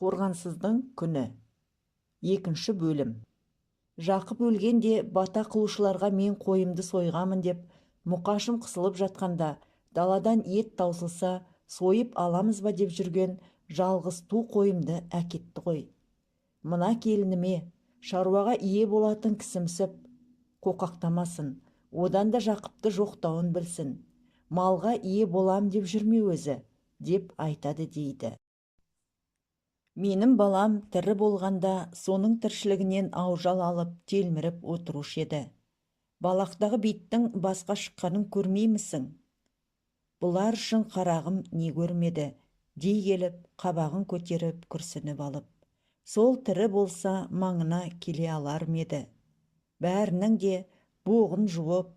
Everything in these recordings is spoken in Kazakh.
Қорғансыздың күні. Екінші бөлім. Жақып өлгенде бата қылушыларға мен қойымды сойғамын деп, Мұқашым қысылып жатқанда, даладан ет таусылса, сойып аламыз ба деп жүрген жалғыз ту қойымды әкетті ғой. Мына келініме шаруаға ие болатын кісімсіп, қоқақтамасын, одан да Жақыпты жоқтауын білсін. Малға ие болам деп жүрме өзі, деп айтады дейді. Менің балам тірі болғанда соның тіршілігінен аужал алып телміріп отырушы еді. Балақтағы биттің басқа шыққанын көрмеймісің? Бұлар үшін қарағым не көрмеді, дей келіп, қабағын көтеріп күрсініп алып. Сол тірі болса маңына келе алар ма еді? Бәрінің де боғын жуып,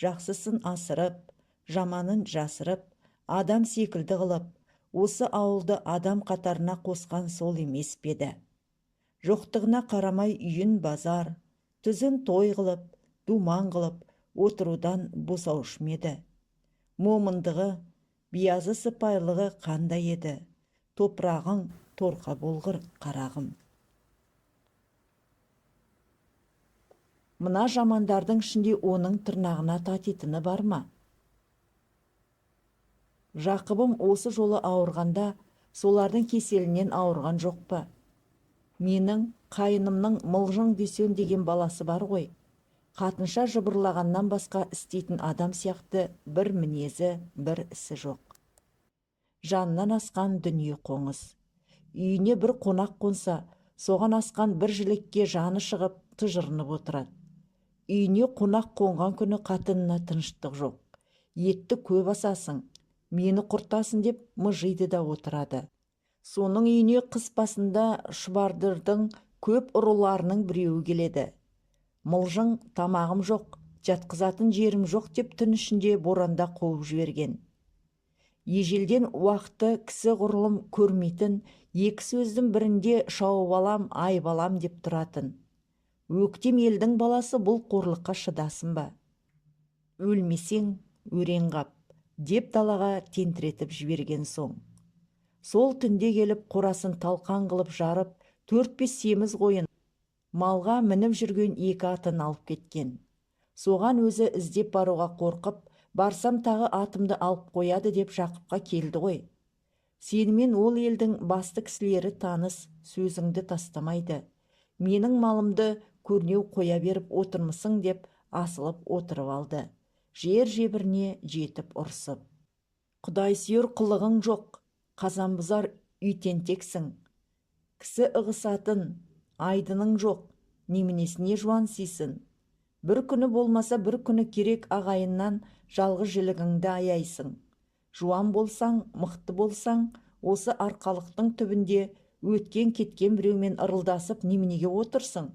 жақсысын асырып, жаманын жасырып, адам секілді қылып, осы ауылды адам қатарына қосқан сол емес пе еді? Жоқтығына қарамай үйін базар, түзін той қылып, думан қылып, отырудан босаушы ма еді? Момындығы, биязы сыпайылығы қандай еді? Топырағың торқа болғыр, қарағым. Мына жамандардың ішінде оның тырнағына татитыны бар ма? Жақыбым осы жолы ауырғанда солардың кеселінен ауырған жоқ па? Менің қайынымның Мылжың Дүйсен деген баласы бар ғой. Қатынша жыбырлағаннан басқа істейтін адам сияқты бір мінезі, бір ісі жоқ. Жанынан асқан дүние қоңыз. Үйіне бір қонақ қонса, соған асқан бір жілікке жаны шығып, тыжырынып отырады. Үйіне қонақ қонған күні қатынына тыныштық жоқ. Етті көп асасың, мені құртасың деп мыжиды да отырады. Соның үйіне қыс басында Шұбардырдың көп ұрыларының біреуі келеді. Мылжың тамағым жоқ, жатқызатын жерім жоқ деп түн ішінде боранда қуып жіберген. Ежелден уақты кісі құрылым көрмейтін, екі сөздің бірінде шауып алам, айып алам деп тұратын. Өктем елдің баласы бұл қорлыққа шыдасын ба? Өлмесең, өрен қап, деп далаға тентіретіп жіберген соң. Сол түнде келіп қорасын талқан қылып жарып, 4-5 семіз қойын, малға мініп жүрген 2 атын алып кеткен. Соған өзі іздеп баруға қорқып, барсам тағы атымды алып қояды деп Жақыпқа келді ғой. Сенімен ол елдің басты кісілері таныс, сөзіңді тастамайды. Менің малымды көрнеу қоя беріп отырмысың деп асылып отырып алды. Жер жебіріне жетіп ұрсып. Құдай сүйер қылығың жоқ, қазан бұзар үй тентексің. Кісі ығысатын айдының жоқ, неменесіне жуансисың. Бір күні болмаса бір күні керек ағайыннан жалғыз жілігіңді аяйсың. Жуан болсаң, мықты болсаң, осы арқалықтың түбінде өткен кеткен біреумен ырылдасып неменеге отырсың?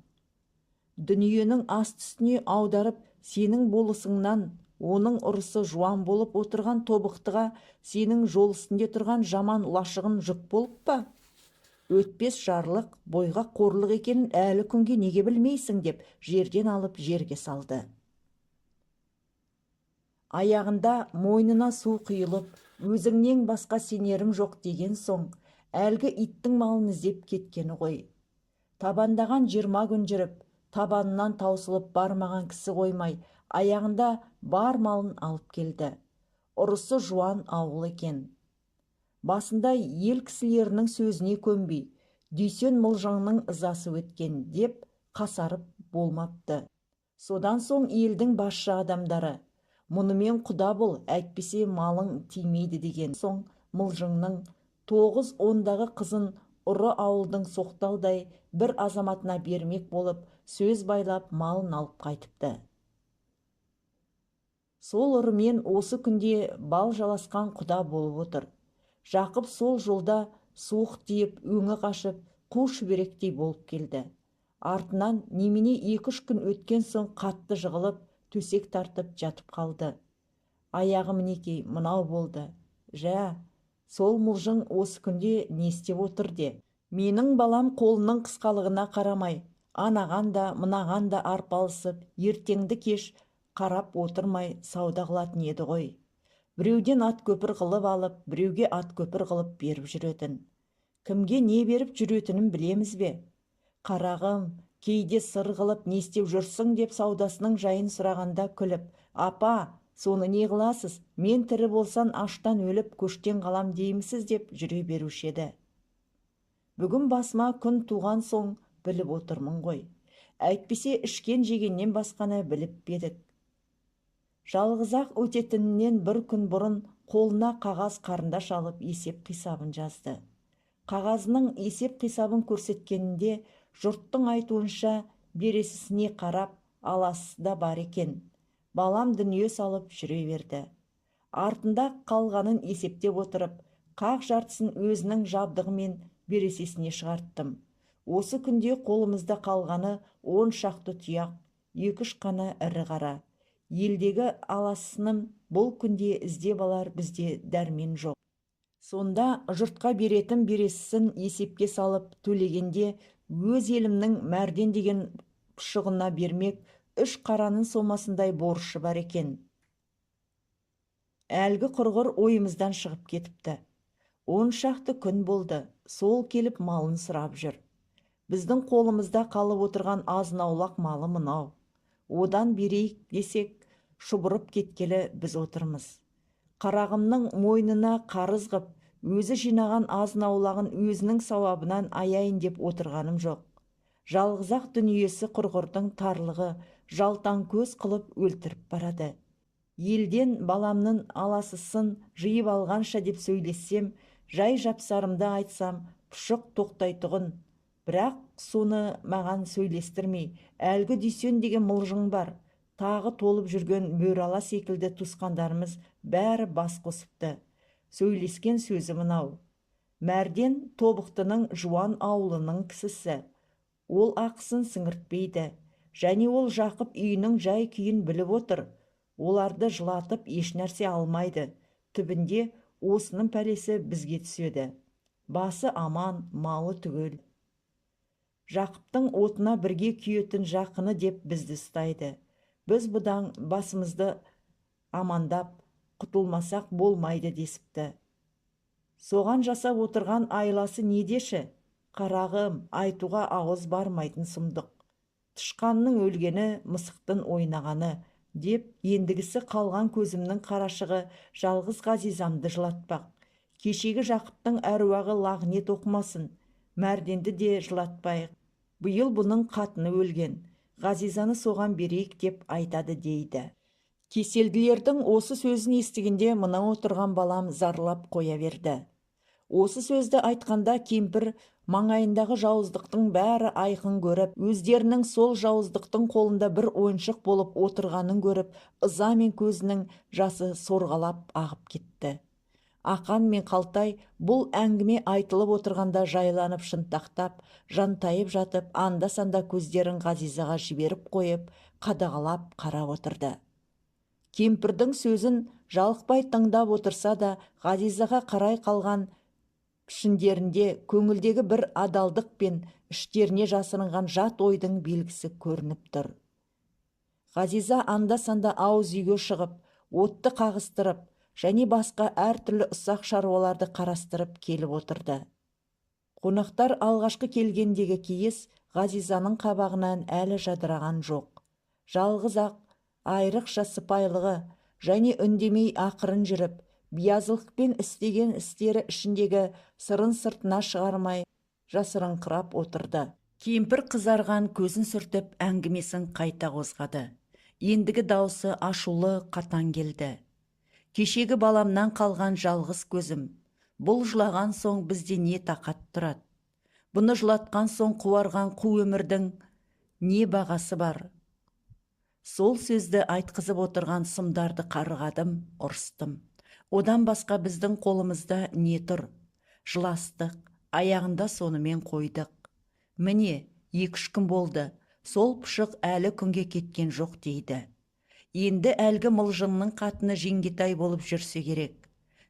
Дүниенің асты үстіне аударып, сенің болысыңнан оның ұрысы жуан болып отырған тобықтыға сенің жол үстінде тұрған жаман лашығын жүк болып па? Өтпес жарлық, бойға қорлық екенін әлі күнге неге білмейсің деп жерден алып жерге салды. Аяғында мойнына су құйылып, өзіңнен басқа сенерім жоқ деген соң, әлгі иттің малын іздеп кеткені ғой. Табандаған 20 күн жүріп, табанынан таусылып бармаған кісі қоймай, аяғында бар малын алып келді. Ұрысы жуан ауыл екен. Басында ел кісілерінің сөзіне көнбей, Дүйсен Мылжыңның ызасы өткен деп қасарып болмапты. Содан соң елдің басшы адамдары, мұнымен құда бол, әйтпесе малың тимейді деген соң Мылжыңның 9-10-дағы қызын ұры ауылдың соқталдай бір азаматына бермек болып, сөз байлап малын алып қайтыпты. Сол ұрымен осы күнде бал жаласқан құда болып отыр. Жақып сол жолда суық тиіп, өңі қашып, қу шүберектей болып келді. Артынан немене 2-3 күн өткен соң қатты жығылып, төсек тартып жатып қалды. Аяғы мінекей мынау болды. Жә, сол Мылжың осы күнде не істеп отыр де? Менің балам қолының қысқалығына қарамай, анаған да, мынаған да арпалысып, ертеңді кеш қарап отырмай сауда қылатын еді ғой. Біреуден ат көпір қылып алып, біреуге ат көпір қылып беріп жүретін. Кімге не беріп жүретінін білеміз бе? Қарағым, кейде сыр қылып не істеп жүрсің деп саудасының жайын сұрағанда күліп, апа, соны не қыласыз, мен тірі болсан аштан өліп көштен қалам деймісіз деп жүре беруші еді. Бүгін басыма күн туған соң біліп отырмын ғой. Әйтпесе ішкен жегеннен басқаны біліп пе едік. Жалғыз-ақ өтетінінен бір күн бұрын қолына қағаз қарындаш алып есеп қисабын жазды. Қағазының есеп қисабын көрсеткенінде жұрттың айтуынша бересісіне қарап аласы да бар екен. Балам дүние салып жүре берді. Артында қалғанын есептеп отырып, қақ жартысын өзінің жабдығымен бересесіне шығарттым. Осы күнде қолымызда қалғаны 10 шақты тұяқ, 2-3 қана ірі қара. Елдегі аласыным бұл күнде іздеп алар бізде дәрмен жоқ. Сонда жұртқа беретін бересісін есепке салып төлегенде өз елімнің Мәрден деген пұшығына бермек 3 қараның сомасындай борышы бар екен. Әлгі құрғыр ойымыздан шығып кетіпті. 10 шақты күн болды, сол келіп малын сұрап жүр. Біздің қолымызда қалып отырған азын-аулақ малы мынау. Одан берейік десек, шұбырып кеткелі біз отырмыз. Қарағымның мойнына қарыз ғып, өзі жинаған азын-аулағын өзінің сауабынан аяйын деп отырғаным жоқ. Жалғыз-ақ дүниесі құрғырдың тарлығы жалтаң көз қылып өлтіріп барады. Елден баламның аласысын жиып алғанша деп сөйлессем, жай жапсарымды айтсам, пұшық тоқтайтұғын. Бірақ соны маған сөйлестірмей, әлгі Дүйсен деген мылжың бар. Тағы толып жүрген бөрала секілді туысқандарымыз бәрі бас қосыпты. Сөйлескен сөзі мынау. Мәрден Тобықтының жуан ауылының кісісі. Ол ақысын сіңіртпейді. Және ол Жақып үйінің жай күйін біліп отыр. Оларды жылатып ешнәрсе алмайды. Түбінде осының пәлесі бізге түседі. Басы аман, малы түгел. Жақыптың отына бірге күйетін жақыны деп бізді ұстайды. Біз бұдан басымызды амандап, құтылмасақ болмайды десіпті. Соған жасап отырған айласы не деші? Қарағым, айтуға ауыз бармайтын сұмдық. Тышқанның өлгені, мысықтың ойнағаны, деп ендігісі қалған көзімнің қарашығы жалғыз Ғазизамды жылатпақ. Кешегі Жақыптың әруағы лағнет оқымасын, Мәрденді де жылатпайық. Биыл бұның қатыны өлген, Ғазизаны соған берейік деп айтады дейді. Кеселділердің осы сөзін естігенде мына отырған балам зарлап қоя берді. Осы сөзді айтқанда кемпір маңайындағы жауыздықтың бәрі айқын көріп, өздерінің сол жауыздықтың қолында бір ойыншық болып отырғанын көріп, ыза мен көзінің жасы сорғалап ағып кетті. Ақан мен Қалтай бұл әңгіме айтылып отырғанда жайланып шынтақтап, жантайып жатып, анда-санда көздерін Ғазизаға жіберіп қойып, қадағалап қарап отырды. Кемпірдің сөзін жалықпай тыңдап отырса да, Ғазизаға қарай қалған пішіндерінде көңілдегі бір адалдық пен іштеріне жасырынған жат ойдың белгісі көрініп тұр. Ғазиза анда-санда ауыз үйге шығып, отты қағыстырып, және басқа әртүрлі ұсақ шаруаларды қарастырып келіп отырды. Қонақтар алғашқы келгендегі кейіс Ғазизаның қабағынан әлі жадыраған жоқ. Жалғыз-ақ айрықша сыпайылығы және үндемей ақырын жүріп, биязылықпен істеген істері ішіндегі сырын сыртына шығармай жасырыңқырап отырды. Кемпір қызарған көзін сүртіп әңгімесін қайта қозғады. Ендігі даусы ашулы қатаң келді. Кешегі баламнан қалған жалғыз көзім. Бұл жылаған соң бізде не тақат тұрады? Бұны жылатқан соң қуарған қу өмірдің не бағасы бар? Сол сөзді айтқызып отырған сұмдарды қарғадым, ұрыстым. Одан басқа біздің қолымызда не тұр? Жыластық, аяғында сонымен қойдық. Міне, 2-3 күн болды, сол пұшық әлі күнге кеткен жоқ дейді. Енді әлгі мылжыңның қатыны жеңгетай болып жүрсе керек.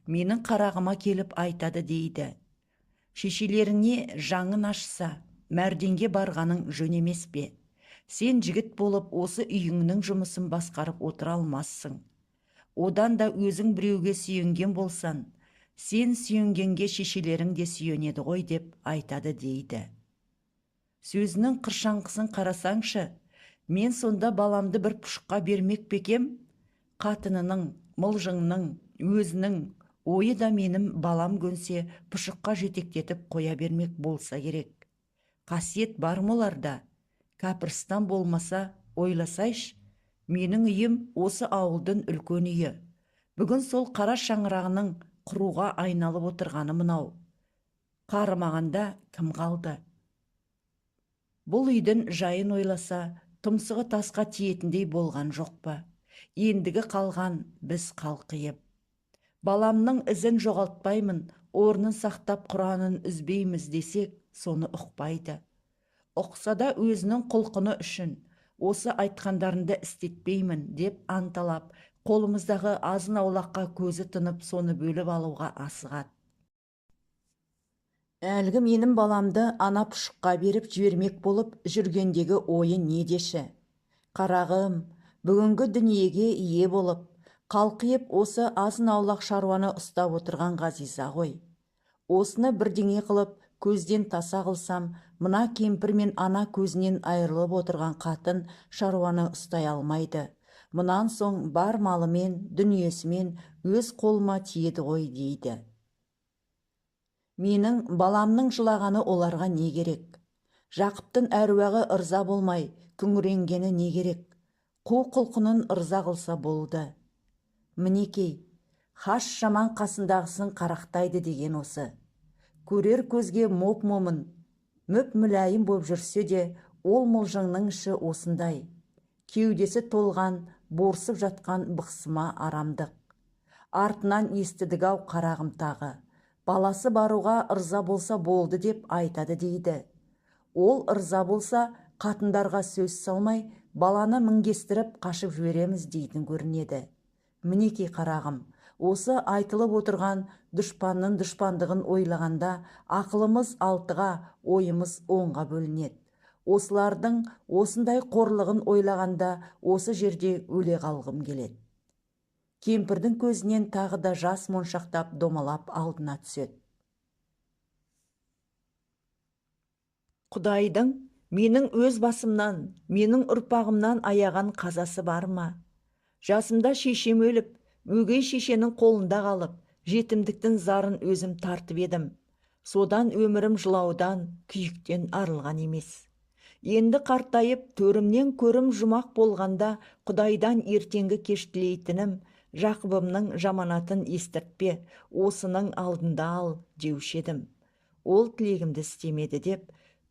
Менің қарағыма келіп айтады дейді. Шешелеріңе жаңын ашса, Мәрденге барғаның жөн емес пе? Сен жігіт болып осы үйіңнің жұмысын басқарып отыра алмассың. Одан да өзің біреуге сүйенген болсан, Сен сүйенгенге шешелерің де сүйенеді ғой деп айтады дейді. Сөзінің қыршаңқысын қарасаңшы, мен сонда баламды бір пұшыққа бермек пе екем? Қатынының, мылжыңның, өзінің ойы да менің балам көнсе пұшыққа жетектетіп қоя бермек болса керек. Қасиет бар ма оларда? Кәпірстан болмаса, ойласайшы, менің үйім осы ауылдың үлкен үйі. Бүгін сол қара шаңырағының құруға айналып отырғаны мынау. Қарымағанда кім қалды? Бұл үйдің жайын ойласа, тұмсығы тасқа тиетіндей болған жоқ па? Ендігі қалған біз қалқиып. Баламның ізін жоғалтпаймын, орнын сақтап құранын үзбейміз десек, соны ұқпайды. Ұқса да өзінің құлқыны үшін осы айтқандарынды істетпеймін деп анталап, қолымыздағы азын-аулаққа көзі тұнып, соны бөліп алуға асығады. Әлгі менің баламды ана пұшыққа беріп жібермек болып жүргендегі ойы не деші? Қарағым, бүгінгі дүниеге ие болып, қалқиып осы азын-аулақ шаруаны ұстап отырған Ғазиза ғой. Осыны бірдеңе қылып, көзден таса қылсам, мына кемпір мен ана көзінен айырылып отырған қатын шаруаны ұстай алмайды. Мұнан соң бар малымен, дүниесімен өз қолыма тиеді ғой дейді. Менің баламның жылағаны оларға не керек? Жақыптың әруағы ырза болмай, күңіренгені не керек? Қу құлқынын ырза қылса болды. Мінекей, хас жаман қасындағысын қарақтайды деген осы. Көрер көзге моп-момын, мүп-мүләйім боп жүрсе де, ол мылжыңның іші осындай. Кеудесі толған, борсып жатқан бықсыма арамдық. Артынан естідік-ау қарағым тағы. Баласы баруға ырза болса болды деп айтады дейді. Ол ырза болса, қатындарға сөз салмай, баланы мінгестіріп қашып жібереміз дейтін көрінеді. Мінекей қарағым, осы айтылып отырған дұшпанның дұшпандығын ойлағанда ақылымыз алтыға, ойымыз 10-ға бөлінеді. Осылардың осындай қорлығын ойлағанда осы жерде өле қалғым келеді. Кемпірдің көзінен тағы да жас моншақтап домалап алдына түседі. Құдайдың менің өз басымнан, менің ұрпағымнан аяған қазасы бар ма? Жасымда шешем өліп, өгей шешенің қолында қалып, жетімдіктің зарын өзім тартып едім. Содан өмірім жылаудан, күйіктен арылған емес. Енді қартайып, төрімнен көрім жұмақ болғанда, Құдайдан ертеңгі кеш тілейтінім, Жақыбымның жаманатын естіртпе, осының алдында ал деуші едім. Ол тілегімді істемеді деп,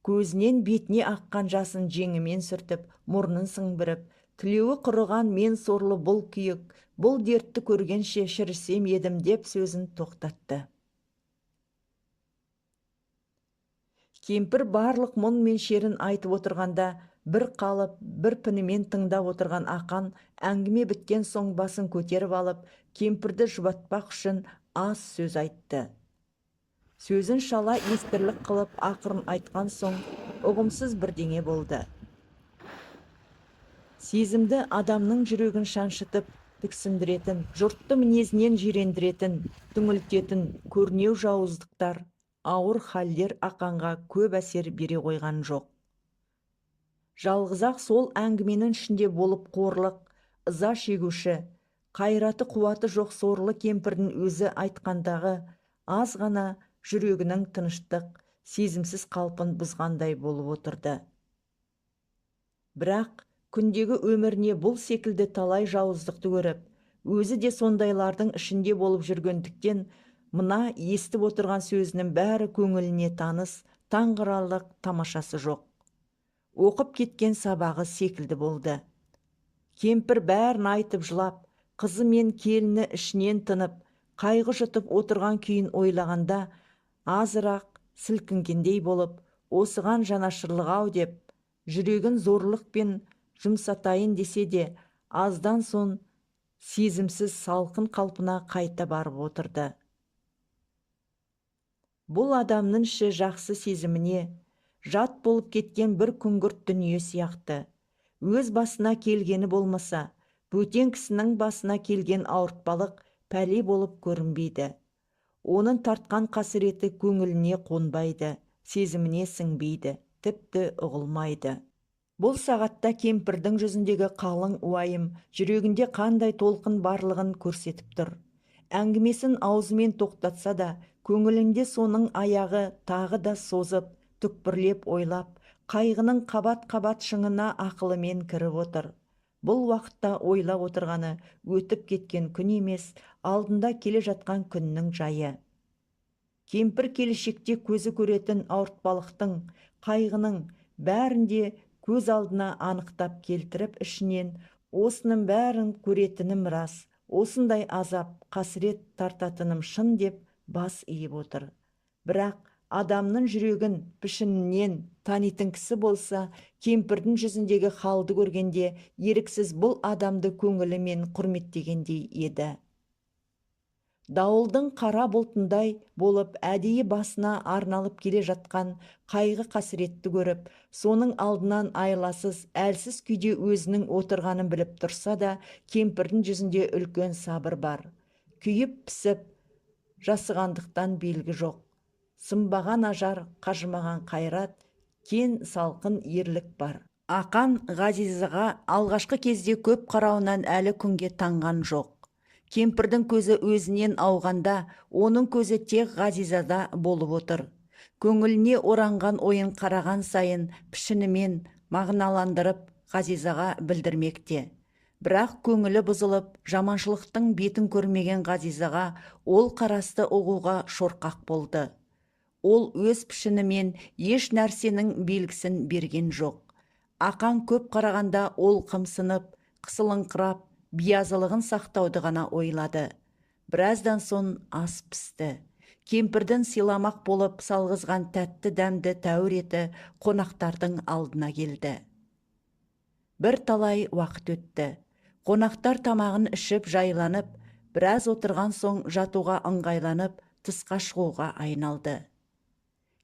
көзінен бетіне аққан жасын жеңімен сүртіп, мұрнын сыңбырып, тілеуі құрыған мен сорлы бұл күйік, бұл дертті көргенше шірісем едім деп сөзін тоқтатты. Кемпір барлық мұң мен шерін айтып отырғанда, бір қалып, бір пінімен тыңдап отырған Ақан әңгіме біткен соң басын көтеріп алып, кемпірді жұбатпақ үшін аз сөз айтты. Сөзін шала естірлік қылып ақырын айтқан соң, ұғымсыз бірдеңе болды. Сезімді адамның жүрегін шаншытып, тіксіндіретін, жұртты мінезінен жирендіретін, түңілтетін көрнеу жауыздықтар, ауыр халдер Ақанға көп әсер бере қойған жоқ. Жалғыз-ақ сол әңгіменің ішінде болып қорлық, ыза шегуші, қайраты қуаты жоқ сорлы кемпірдің өзі айтқандағы аз ғана жүрегінің тыныштық, сезімсіз қалпын бұзғандай болып отырды. Бірақ күндегі өміріне бұл секілді талай жауыздықты көріп, өзі де сондайлардың ішінде болып жүргендіктен, мына естіп отырған сөзінің бәрі көңіліне таныс, таңғаларлық тамашасы жоқ. Оқып кеткен сабағы секілді болды. Кемпір бәрін айтып жылап, қызы мен келіні ішінен тынып, қайғы жұтып отырған күйін ойлағанда, азырақ сілкінгендей болып, осыған жанашырлық-ау деп, жүрегін зорлықпен жұмсатайын десе де, аздан соң сезімсіз салқын қалпына қайта барып отырды. Бұл адамның іші жақсы сезіміне, жат болып кеткен бір күңгірт дүние сияқты. Өз басына келгені болмаса, бөтен кісінің басына келген ауыртпалық пәле болып көрінбейді. Оның тартқан қасіреті көңіліне қонбайды, сезіміне сіңбейді, тіпті ұғылмайды. Бұл сағатта кемпірдің жүзіндегі қалың уайым, жүрегінде қандай толқын барлығын көрсетіп тұр. Әңгімесін аузымен тоқтатса да, көңілінде соның аяғы тағы да созып, түкпірлеп ойлап, қайғының қабат-қабат шыңына ақылымен кіріп отыр. Бұл уақытта ойлап отырғаны өтіп кеткен күн емес, алдында келе жатқан күннің жайы. Кемпір келешекте көзі көретін ауыртпалықтың, қайғының бәрінде көз алдына анықтап келтіріп ішінен осының бәрін көретінім рас, осындай азап, қасірет тартатыным шын деп бас иіп отыр. Бірақ адамның жүрегін пішінінен танитын кісі болса, кемпірдің жүзіндегі халды көргенде еріксіз бұл адамды көңілімен құрметтегендей еді. Дауылдың қара бұлтындай болып әдейі басына арналып келе жатқан қайғы қасіретті көріп, соның алдынан айласыз, әлсіз күйде өзінің отырғанын біліп тұрса да, кемпірдің жүзінде үлкен сабыр бар. Күйіп пісіп, жасығандықтан белгі жоқ. Сынбаған ажар, қажымаған қайрат, кен салқын ерлік бар. Ақан Ғазизаға алғашқы кезде көп қарауынан әлі күнге таңған жоқ. Кемпірдің көзі өзінен ауғанда, оның көзі тек Ғазизада болып отыр. Көңіліне оранған ойын қараған сайын пішінімен мағыналандырып Ғазизаға білдірмекте. Бірақ көңілі бұзылып, жаманшылықтың бетін көрмеген Ғазизаға ол қарасты ұғуға шорқақ болды. Ол өз пішінімен еш нәрсенің белгісін берген жоқ. Ақан көп қарағанда ол қымсынып, қысылыңқырап, биязылығын сақтауды ғана ойлады. Біраздан соң ас пісті. Кемпірдің сыйламақ болып салғызған тәтті дәмді тәуір еті қонақтардың алдына келді. Бір талай уақыт өтті. Қонақтар тамағын ішіп жайланып, біраз отырған соң жатуға ыңғайланып, тысқа шығуға айналды.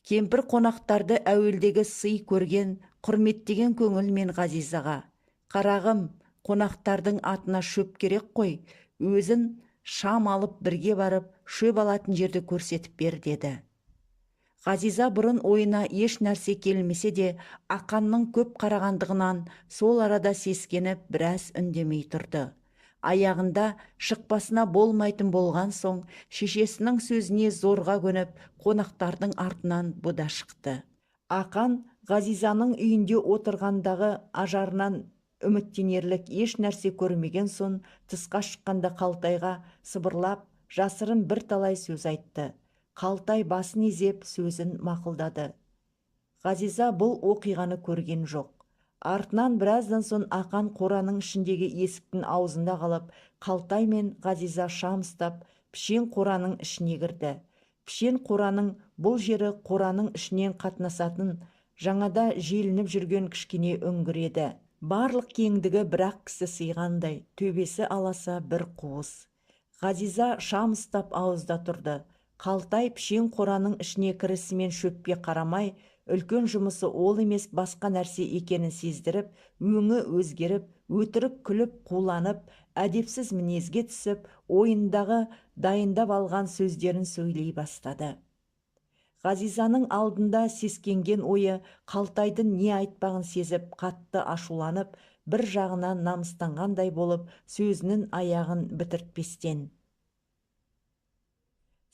Кемпір қонақтарды әуелдегі сый көрген, құрметтеген көңілмен Ғазизаға: «Қарағым, қонақтардың атына шөп керек қой, өзін шам алып бірге барып, шөп алатын жерді көрсетіп бер», деді. Ғазиза бұрын ойына еш нәрсе келмесе де, Ақанның көп қарағандығынан сол арада сескеніп біраз үндемей тұрды. Аяғында шықпасына болмайтын болған соң, шешесінің сөзіне зорға көніп, қонақтардың артынан бұда шықты. Ақан Ғазизаның үйінде отырғандағы ажарынан үміттенерлік еш нәрсе көрмеген соң, тысқа шыққанда Қалтайға сыбырлап, жасырын бір талай сөз айтты. Қалтай басын изеп сөзін мақұлдады. Ғазиза бұл оқиғаны көрген жоқ. Артынан біраздан соң Ақан қораның ішіндегі есіктің аузында қалып, Қалтай мен Ғазиза шам ұстап, пішен қораның ішіне кірді. Пішен қораның бұл жері қораның ішінен қатынасатын, жаңада желініп жүрген кішкене үңгір еді. Барлық кеңдігі бірақ кісі сыйғандай, төбесі аласа бір қуыс. Ғазиза шам ұстап ауызда тұрды. Қалтай пішен қораның ішіне кірісімен шөпке қарамай, үлкен жұмысы ол емес басқа нәрсе екенін сездіріп, өңі өзгеріп, өтірік күліп қуланып, әдепсіз мінезге түсіп, ойындағы дайындап алған сөздерін сөйлей бастады. Ғазизаның алдында сескенген ойы Қалтайдың не айтпағын сезіп, қатты ашуланып, бір жағынан намыстанғандай болып, сөзінің аяғын бітіртпестен: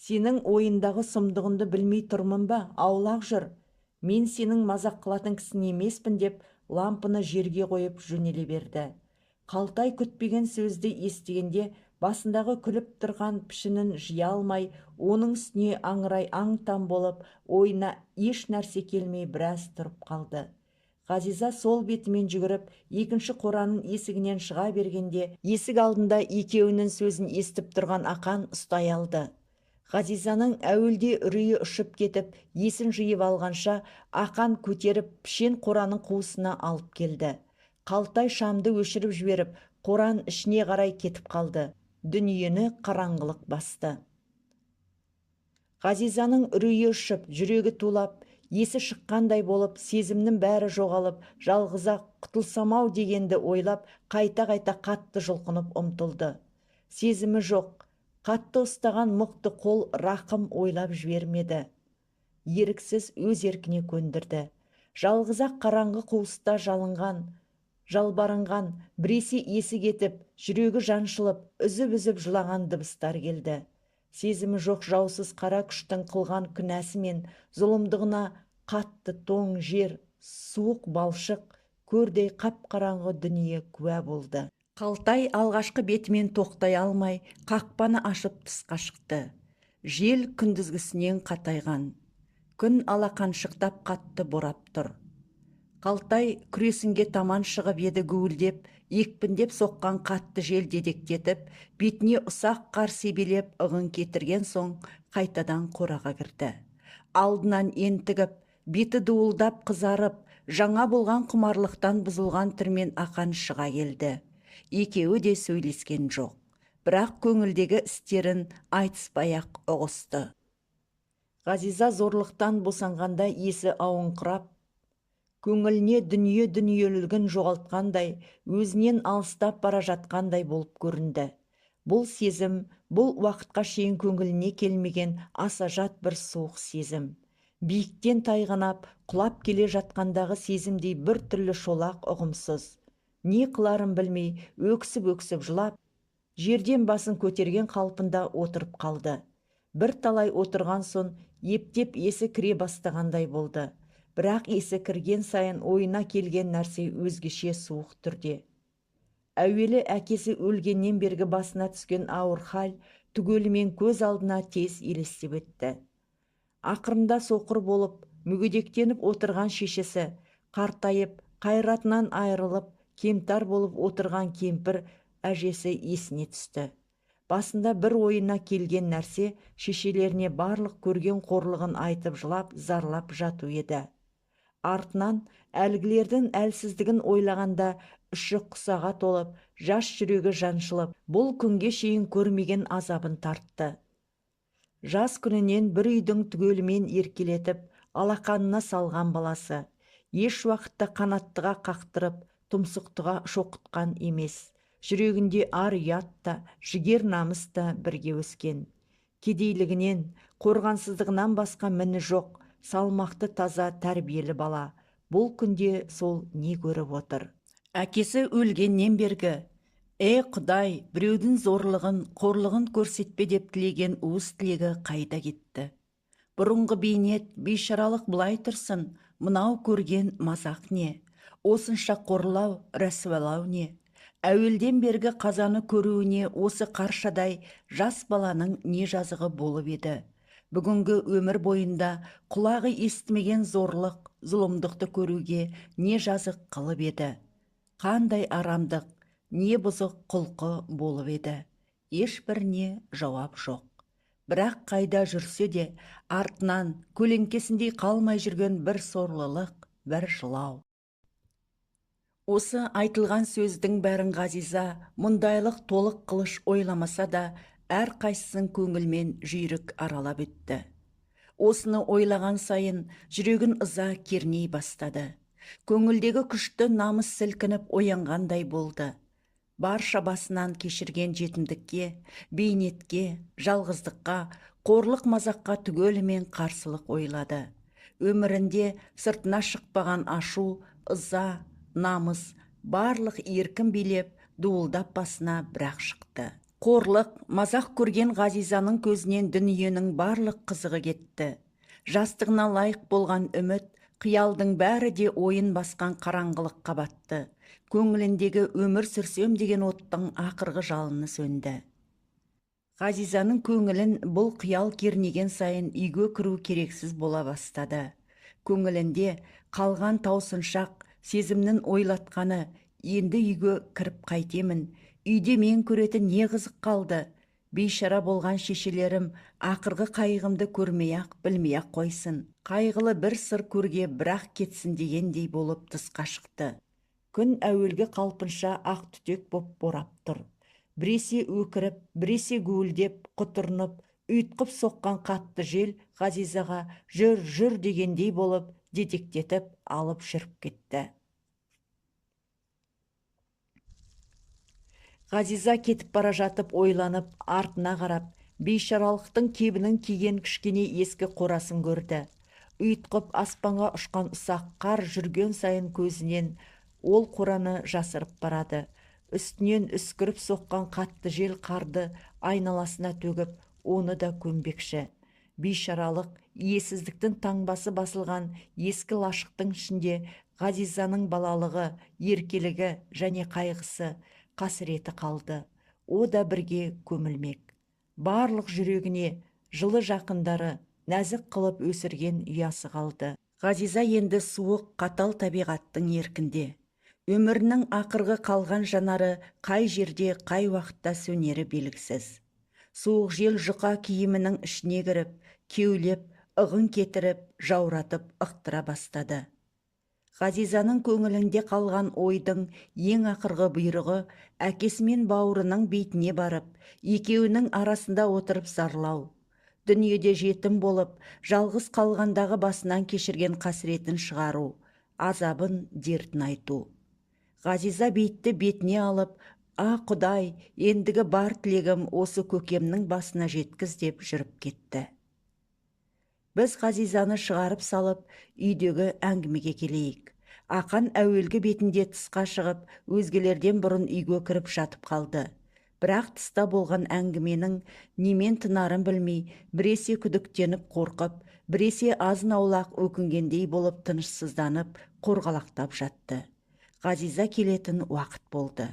«Сенің ойындағы сұмдығыңды білмей тұрмын ба, аулақ жүр. Мен сенің мазақ қылатын кісің емеспін», деп лампыны жерге қойып жөнеле берді. Қалтай күтпеген сөзді естігенде басындағы күліп тұрған пішінін жия алмай, оның үстіне аңырай аң-таң болып, ойына еш нәрсе келмей біраз тұрып қалды. Ғазиза сол бетімен жүгіріп, екінші қораның есігінен шыға бергенде, есік алдында екеуінің сөзін естіп тұрған Ақан ұстай алды. Ғазизаның әуелде үрейі ұшып кетіп, есін жиып алғанша Ақан көтеріп пішен қораның қуысына алып келді. Қалтай шамды өшіріп жіберіп, қоран ішіне қарай кетіп қалды. Дүниені қараңғылық басты. Ғазизаның үрейі ұшып, жүрегі тулап, есі шыққандай болып, сезімнің бәрі жоғалып, жалғыз-ақ құтылсам-ау дегенді ойлап, қайта-қайта қатты жұлқынып ұмтылды. Сезімі жоқ, Қатты ұстаған мықты қол рақым ойлап жібермеді. Еріксіз өз еркіне көндірді. Жалғыз-ақ қараңғы қуыста жалынған, жалбарынған, біресе есі кетіп, жүрегі жаншылып, үзіп-үзіп жылаған дыбыстар келді. Сезімі жоқ жаусыз қара күштің қылған күнәсі мен зұлымдығына қатты тоң жер, суық балшық, көрдей қап-қараңғы дүние куә болды. Қалтай алғашқы бетімен тоқтай алмай, қақпаны ашып тысқа шықты. Жел күндізгісінен қатайған. Күн алақаншықтап қатты борап тұр. Қалтай күресінге таман шығып еді гуілдеп, екпіндеп соққан қатты жел дедектетіп, бетіне ұсақ қар себелеп ығын кетірген соң қайтадан қораға кірді. Алдынан ентігіп, беті дуылдап қызарып, жаңа болған құмарлықтан бұзылған түрмен Ақан шыға келді. Екеуі де сөйлескен жоқ, бірақ көңілдегі істерін айтыспай-ақ ұғысты. Ғазиза зорлықтан босанғанда есі ауыңқырап, көңіліне дүние дүниелігін жоғалтқандай, өзінен алыстап бара жатқандай болып көрінді. Бұл сезім, бұл уақытқа шейін көңіліне келмеген аса жат бір суық сезім. Биіктен тайғанап, құлап келе жатқандағы сезімдей бір түрлі шолақ ұғымсыз. Не қыларын білмей, өксіп-өксіп жылап, жерден басын көтерген қалпында отырып қалды. Бір талай отырған соң ептеп есі кіре бастағандай болды. Бірақ есі кірген сайын ойына келген нәрсе өзгеше суық түрде. Әуелі әкесі өлгеннен бергі басына түскен ауыр хал түгелімен көз алдына тез елестеп өтті. Ақырында соқыр болып, мүгедектеніп отырған шешесі, қартайып, қайратынан айырылып, кемтар болып отырған кемпір әжесі есіне түсті. Басында бір ойына келген нәрсе шешелеріне барлық көрген қорлығын айтып жылап, зарлап жату еді. Артынан әлгілердің әлсіздігін ойлағанда іші құсаға толып, жас жүрегі жаншылып, бұл күнге шейін көрмеген азабын тартты. Жас күнінен бір үйдің түгелімен еркелетіп, алақанына салған баласы, еш уақытта қанаттыға қақтырып, тұмсықтыға шоқытқан емес. Жүрегінде ар ұят та, жігер намыс та бірге өскен. Кедейлігінен, қорғансыздығынан басқа міні жоқ, салмақты таза тәрбиелі бала. Бұл күнде сол не көріп отыр? Әкесі өлгеннен бергі, Құдай, біреудің зорлығын, қорлығын көрсетпе деп тілеген уыз тілегі қайда кетті? Бұрынғы бейнет, бейшаралық былай тұрсын, мынау көрген мазақ не? Осынша қорлау, рәсуалау не? Әуелден бергі қазаны көруіне осы қаршадай жас баланың не жазығы болып еді? Бүгінгі өмір бойында құлағы естімеген зорлық, зұлымдықты көруге не жазық қылып еді? Қандай арамдық, не бұзық құлқы болып еді? Ешбіріне жауап жоқ. Бірақ қайда жүрсе де артынан көлеңкесіндей қалмай жүрген бір сорлылық, бір жылау. Осы айтылған сөздің бәрін Ғазиза мұндайлық толық қылыш ойламаса да, әр қайсысын көңілмен жүйрік аралап өтті. Осыны ойлаған сайын жүрегін ыза керней бастады. Көңілдегі күшті намыс сілкініп оянғандай болды. Барша басынан кешірген жетімдікке, бейнетке, жалғыздыққа, қорлық мазаққа түгелімен қарсылық ойлады. Өмірінде сыртына шықпаған ашу, ыза, намыс барлық еркін билеп, дуылдап басына бірақ шықты. Қорлық, мазақ көрген Ғазизаның көзінен дүниенің барлық қызығы кетті. Жастығына лайық болған үміт, қиялдың бәрі де ойын басқан қараңғылыққа батты. Көңіліндегі өмір сүрсем деген оттың ақырғы жалыны сөнді. Ғазизаның көңілін бұл қиял кернеген сайын үйге кіру керексіз бола бастады. Көңілінде қалған таусыншақ сезімнің ойлатқаны, енді үйге кіріп қайтемін, үйде мен көретін не қызық қалды? Бейшара болған шешелерім ақырғы қайғымды көрмей-ақ, білмей-ақ қойсын. Қайғылы бір сыр көрге бірақ кетсін дегендей болып тысқа шықты. Күн әуелгі қалпынша ақ түтек боп борап тұр. Біресе өкіріп, біресе гуілдеп, құтырынып, ұйтқып соққан қатты жел Ғазизаға жүр, жүр дегендей болып, дедектетіп алып жүріп кетті. Ғазиза кетіп бара жатып ойланып, артына қарап, бейшаралықтың кебінін киген кішкене ескі қорасын көрді. Ұйтқып аспанға ұшқан ұсақ қар жүрген сайын көзінен ол қораны жасырып барады. Үстінен үскіріп соққан қатты жел қарды айналасына төгіп, оны да көмбекші. Бейшаралық, иесіздіктің таңбасы басылған ескі лашықтың ішінде Ғазизаның балалығы, еркелігі және қайғысы, қасіреті қалды. О да бірге көмілмек. Барлық жүрегіне жылы жақындары нәзік қылып өсірген ұясы қалды. Ғазиза енді суық, қатал табиғаттың еркінде. Өмірінің ақырғы қалған жанары қай жерде, қай уақытта сөнері белгісіз. Суық жел жұқа киімінің ішіне кіріп, кеулеп, ығын кетіріп, жауратып, ықтыра бастады. Ғазизаның көңілінде қалған ойдың ең ақырғы бұйрығы әкесі мен бауырының бейтіне барып, екеуінің арасында отырып зарлау. Дүниеде жетім болып, жалғыз қалғандағы басынан кешірген қасіретін шығару, азабын, дертін айту. Ғазиза бейтті бетіне алып, «А, Құдай, ендігі бар тілегім осы көкемнің басына жеткіз» деп жүріп кетті. Біз Ғазизаны шығарып салып, үйдегі әңгімеге келейік. Ақан әуелгі бетінде тысқа шығып, өзгелерден бұрын үйге кіріп жатып қалды. Бірақ тыста болған әңгіменің немен тынарын білмей, біресе күдіктеніп қорқып, біресе азын-аулақ өкінгендей болып тынышсызданып, қорғалақтап жатты. Ғазиза келетін уақыт болды.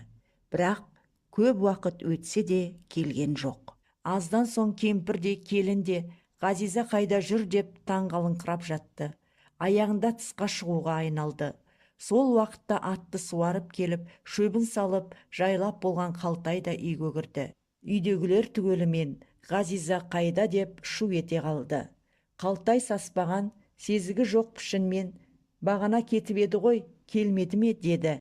Бірақ көп уақыт өтсе де келген жоқ. Аздан соң кемпір де, келін де Ғазиза қайда жүр деп таңғалыңқырап жатты. Аяғында тысқа шығуға айналды. Сол уақытта атты суарып келіп, шөбін салып, жайлап болған Қалтай да үйге кірді. Үйдегілер түгелімен Ғазиза қайда деп шу ете қалды. Қалтай саспаған, сезігі жоқ пішінмен, бағана кетіп еді ғой, келмеді ме деді.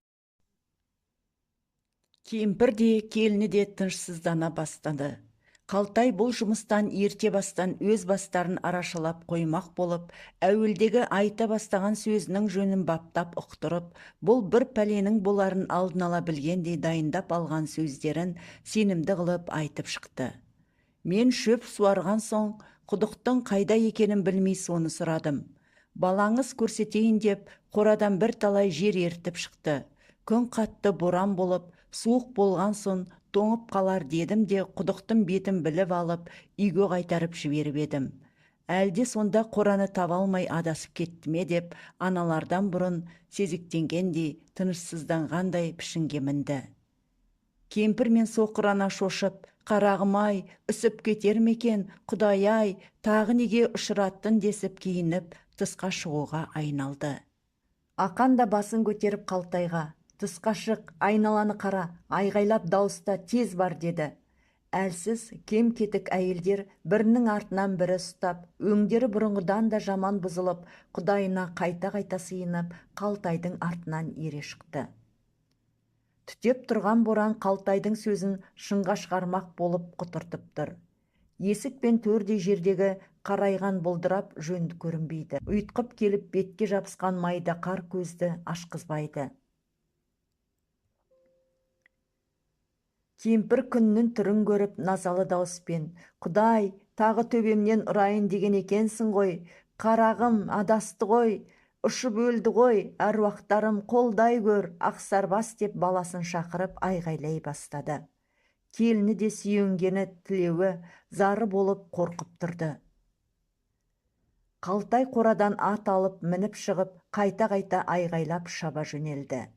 Кемпір де, келіні де тынышсыздана бастады. Қалтай бұл жұмыстан ерте бастан өз бастарын арашалап қоймақ болып, әуелдегі айта бастаған сөзінің жөнін баптап ұқтырып, бұл бір пәленің боларын алдын ала білгендей дайындап алған сөздерін сенімді қылып айтып шықты. Мен шөп суарған соң құдықтың қайда екенін білмей соны сұрадым. Балаңыз көрсетейін деп қорадан бір талай жер ертіп шықты. Күн қатты боран болып, суық болған соң тоңып қалар дедім де құдықтың бетін біліп алып, үйге қайтарып жіберіп едім. Әлде сонда қораны таба алмай адасып кетті ме деп аналардан бұрын сезіктенгендей, тынышсызданғандай пішінге мінді. Кемпір мен соқыр ана шошып, қарағым-ай, үсіп кетер ме екен, Құдай-ай, тағы неге ұшыраттың десіп киініп, тысқа шығуға айналды. Ақан да басын көтеріп Қалтайға, тысқа шық, айналаны қара, айғайлап дауыста тез бар деді. Әлсіз, кем кетік әйелдер бірінің артынан бірі ұстап, өңдері бұрынғыдан да жаман бұзылып, Құдайына қайта-қайта сыйынып, Қалтайдың артынан ере шықты. Түтеп тұрған боран Қалтайдың сөзін шынға шығармақ болып құтыртып тұр. Есік пен төрдей жердегі қарайған бұлдырап жөнді көрінбейді. Ұйтқып келіп бетке жабысқан майда қар көзді ашқызбайды. Кемпір күннің түрін көріп назалы дауыспен, «Құдай, тағы төбемнен ұрайын деген екенсің ғой, қарағым адасты ғой, ұшып өлді ғой, әруақтарым қолдай көр, ақсарбас» деп баласын шақырып айғайлай бастады. Келіні де сүйенгені тілеуі зары болып қорқып тұрды. Қалтай қорадан ат алып мініп шығып, қайта-қайта айғайлап шаба жөнелді.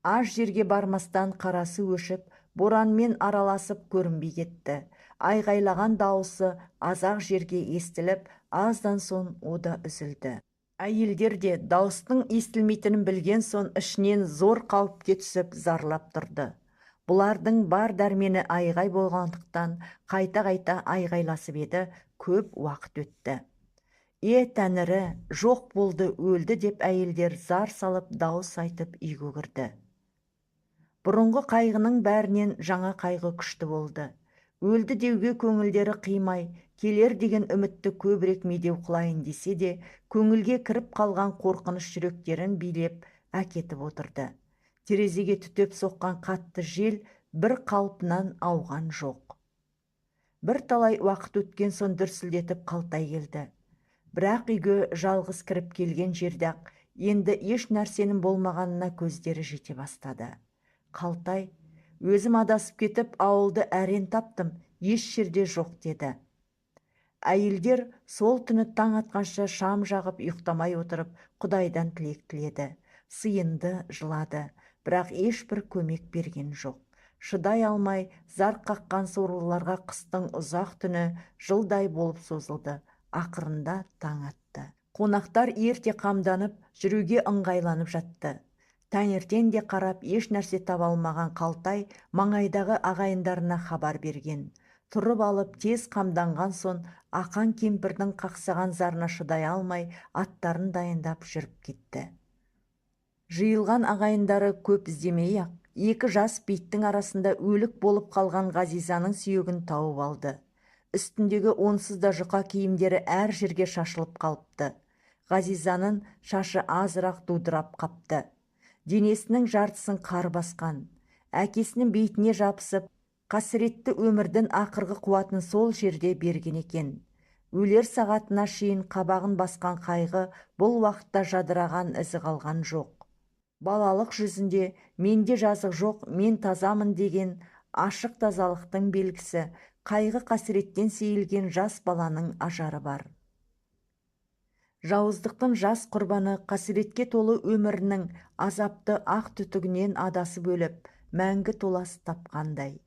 Аз жерге бармастан қарасы өшіп, боранмен араласып көрінбей кетті. Айғайлаған дауысы азақ жерге естіліп, аздан соң о да үзілді. Әйелдер де дауыстың естілмейтінін білген соң ішінен зор қауіпке түсіп зарлап тұрды. Бұлардың бар дәрмені айғай болғандықтан қайта-қайта айғайласып еді, көп уақыт өтті. Е, тәңірі, жоқ болды, өлді деп әйелдер зар салып дауыс айтып үйге кірді. Бұрынғы қайғының бәрінен жаңа қайғы күшті болды. Өлді деуге көңілдері қимай, келер деген үмітті көбірек медеу қылайын десе де, көңілге кіріп қалған қорқыныш жүректерін билеп әкетіп отырды. Терезеге түтеп соққан қатты жел бір қалпынан ауған жоқ. Бірталай уақыт өткен соң дүрсілдетіп Қалтай келді. Бірақ үйге жалғыз кіріп келген жерде-ақ енді еш нәрсенің болмағанына көздері жете бастады. Қалтай: «Өзім адасып кетіп, ауылды әрең таптым, еш жерде жоқ», – деді. Әйелдер сол түні таң атқанша шам жағып, ұйықтамай отырып, Құдайдан тілек тіледі, сыйынды, жылады, бірақ ешбір көмек берген жоқ. Шыдай алмай зар қаққан сорлыларға қыстың ұзақ түні жылдай болып созылды. Ақырында таң атты. Қонақтар ерте қамданып, жүруге ыңғайланып жатты. Таңертең де қарап, еш нәрсе таба алмаған Қалтай маңайдағы ағайындарына хабар берген. Тұрып алып, тез қамданған соң, Ақан кемпірдің қақсаған зарына шыдай алмай, аттарын дайындап, жүріп кетті. Жиылған ағайындары көп іздемей-ақ, екі жас бейіттің арасында өлік болып қалған Ғазизаның сүйегін тауып алды. Үстіндегі онсыз да жұқа киімдері әр жерге шашылып қалыпты. Ғазизаның шашы азырақ дудырап қапты. Денесінің жартысын қар басқан. Әкесінің бейтіне жабысып, қасіретті өмірдің ақырғы қуатын сол жерде берген екен. Өлер сағатына шейін қабағын басқан қайғы бұл уақытта жадыраған ізі қалған жоқ. Балалық жүзінде «менде жазық жоқ, мен тазамын» деген ашық тазалықтың белгісі, қайғы қасіреттен сейілген жас баланың ажары бар. Жауыздықтың жас құрбаны қасіретке толы өмірінің азапты ақ түтігінен адасып өліп, мәңгі толас тапқандай.